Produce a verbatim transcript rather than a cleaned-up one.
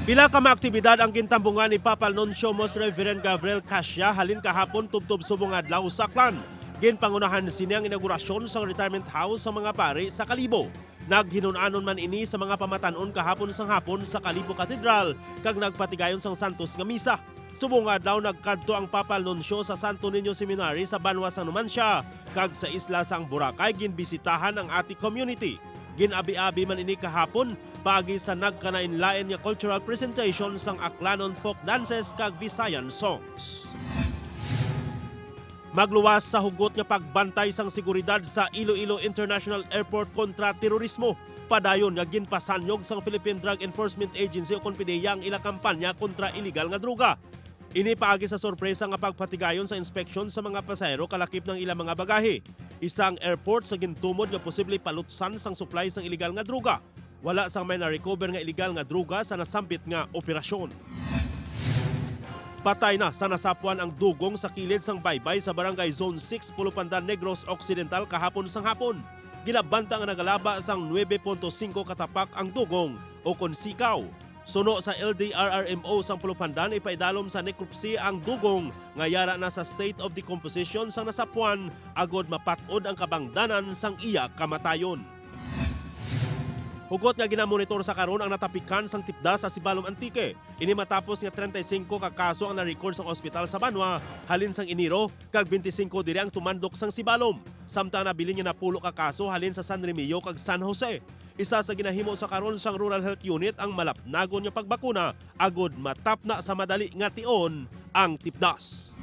Pila ka mga aktibidad ang gintambungan ni Papal Nuncio Most Reverend Gabriel Cassia halin kahapon tubtob subong adlaw sa Aklan. Ginpangunahan sini ang inaugurasyon sang retirement house sa mga pari sa Kalibo. Naghinun-anon man ini sa mga pamatan-on kahapon sang hapon sa Kalibo Cathedral kag nagpatigayon sang santos nga misa. Subong nga adlaw, nagkadto ang Papal Nuncio sa Santo Niño Seminary sa banwa sang Numancia kag sa isla sang Boracay ginbisitahan ang Ati community. Gin-abi-abi man ini kahapon paagi sa nagkalainlain nga cultural presentation sang Aklanon folk dances kag Visayan songs. Magluwas sa hugot nga pagbantay sang seguridad sa Iloilo International Airport kontra terorismo. Padayon nga ginpasanyog sang Philippine Drug Enforcement Agency o kon PDEA ang ila kampanya kontra iligal nga droga. Ini paagi sa sorpresa nga pagpatigayon sa inspeksyon sa mga pasahero kalakip ng ilang mga bagahe. Isa ang airport sa gintumod nga posible palutsan sang supply sang iligal nga droga. Wala sang may na-recover nga iligal nga droga sa nasambit nga operasyon. Patay na sa nasapwan ang dugong sa kilid sang baybay sa Barangay Zone six, Pulupandan, Negros Occidental kahapon sang hapon. Ginabanta nga nagalaba sang nuebe punto singko ka tapak ang dugong o kon sikaw. Suno sa L D R R M O sang Pulupandan, ipaidalom sa necropsy ang dugong nga yara na sa state of decomposition sang nasapwan agod mapat-od ang kabangdanan sang iya kamatayon. Hugot nga ginamonitor sa karon ang natapikan sang tipda sa Sibalom, Antique. Ini matapos nga treinta y cinco ka kaso ang na-record sang ospital sa banwa halin sang Enero, kag twenty-cinco diri ang tumandok sang Sibalom. Samtang nabilin nga napulo ka kaso halin sa San Remigio kag San Jose. Isa sa ginahimo sa karon sang Rural Health Unit ang malapnagon nga pagbakuna agod matapna sa madali nga tion ang tipdas.